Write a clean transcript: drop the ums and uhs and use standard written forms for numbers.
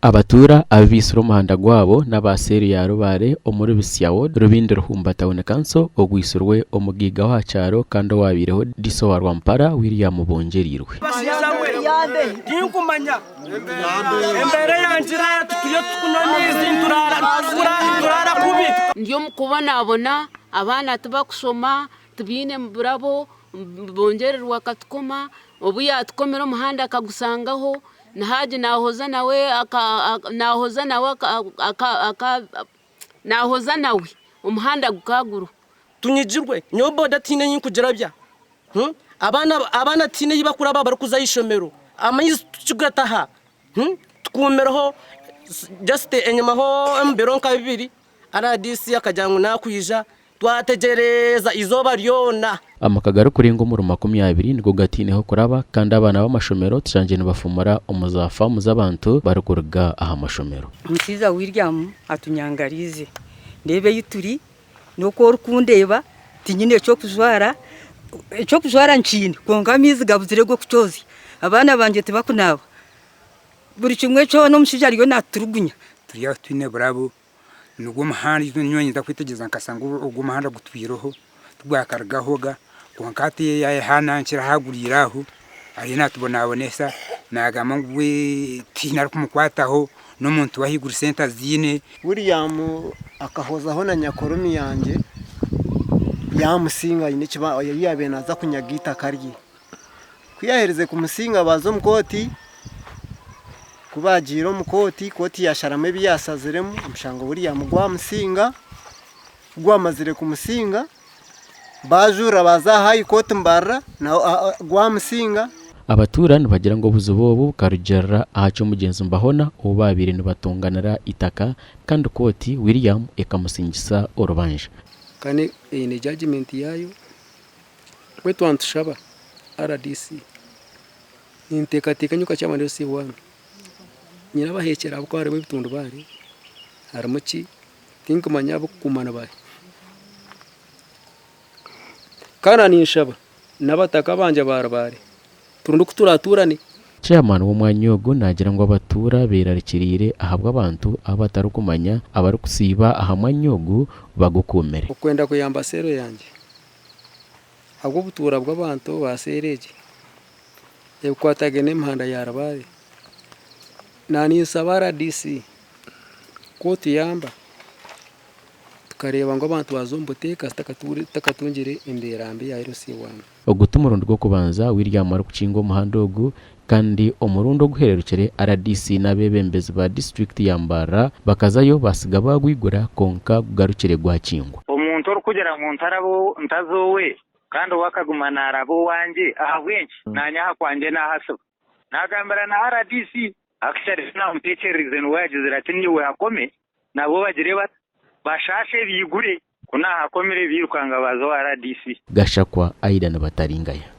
Abatuura ababaitsire omuhanda gwabo n'aba seeri ya Rubare omuri Busia Ward, Rubindi Ruhumba Town Council ogwitsirwe omugaiga w'aha kyaro kandi owabaireho Diiso wa Rwampara William Bongyereirwe. Ndi omu kubonabona, abaana tibakushoma, tibaine burabo, Bongyererwa akatukoma, obu yaatukomire omuhanda akagusangaho, na Haji naahoza nawe naahoza nawe naahoza nawe omuhanda gukagurwa. Tunyigirwe, nyowe boda tihaine ei nkugirabya, abaana abaana tihaine ei bakuraba barikuza aha ishomero, amaizi tukigataha, tukuumireho just enyimaho omu biro nka bibiri RDC akagira ngu nakwija Twategyereza eizooba ryona. Amaka garikurenga omuri 20 nigo gataineho kuraba kandi abaana b'amashomero tushangire nibafumura omu za faamu z'abantu barikuruga aha mashomero. Omushaija William atunyangariize. Ndeeba ei turi n'oku orikundeeba tinyine ky'okujwara, eky'okujwara nkiine kwonka amaizi gabuzire g'okukyozya. Abaana bangye tibakunaaba, buri kimwe kyona omushaija ariyo naatuturugunya. Turi aho twine burabo Nigwo muhanda itwe nyowe nyenda kwetegyereza nkashanga ogwo omuhanda gutwireho tigwakarugaho ga kwonka hati yayehanankyira ahu aguriire aho ariyo natubonabonesa nagamba ngu we tihaine arikumukwataho n'omuntu w'ahaiguru sente aziine. William akahozaho na nyakoromi yangye yaamusinga aine eki ei yaabaire naaza kunyaga eitaka rye. Ku yaaherize kumusinga baaza omu kooti, ku baagiire omu kooti, kooti yaasharamu ebi yaashaziremu, omushango William gwamusinga, ku gwamazire kumusinga, baajurira baaza aha High Court Mbarara naho gwamusinga. Abatuura nibagira ngu obuzibu obu bukarugiirira aha ky'omugyenzi Mbahona ou baabaire nibatonganira eitaka kandi kooti William ekamusingisa orubanja. Kandi eine judgement yaayo. Mbwenu twaba nitushaba rdc, ninteekateeka nyowe nka chairman wa C1, nyine abaheekyera ahabw'okuba harimu ebitundubaare, harimu ki, tinkumanya ab'okukuuma nibahi. Kandi ninshaba n'abataka abangye ba Rubare turinde oku turatuurane. Chairman w'omwanya ogu naagira ngu abatuura beerarikiriire ahabw'abantu abu batarikumanya abarikusiiba aha mwanya ogu bagukuumire. Okwenda kuyamba seero yangye. Ahabw'obutuura bw'abantu ba seeri egi, ebikwatagaine n'emihanda ya Rubare, naaninsaba rdc ku otuyamba tukareeba ngu abantu baaza omu buteeka tutakatungire embeera mbi ya LC one. Ogu ti murundi gw'okubanza William arikukinga omuhanda ogu kandi omurundi oguhererukire rdc n'abeebembezi ba disiturikiti ya Mbarara bakazayo baatsiga baagwigura kwonka gugarukire gwakingwa. Omuntu orikugira ngu ntaza owe, kandi we akaguma naaraba owangye, ahabw'enki naanye aha kwangye naahasiba? Naagambira na rdc, actually naamuteekyereize niwe yaagizire ati naiwe hakome, nabo bagire bata? Bashaashe baigure. Ku naahakomire bairukanga baaza owa rdc. Gashakwa Aidan Bataringaya.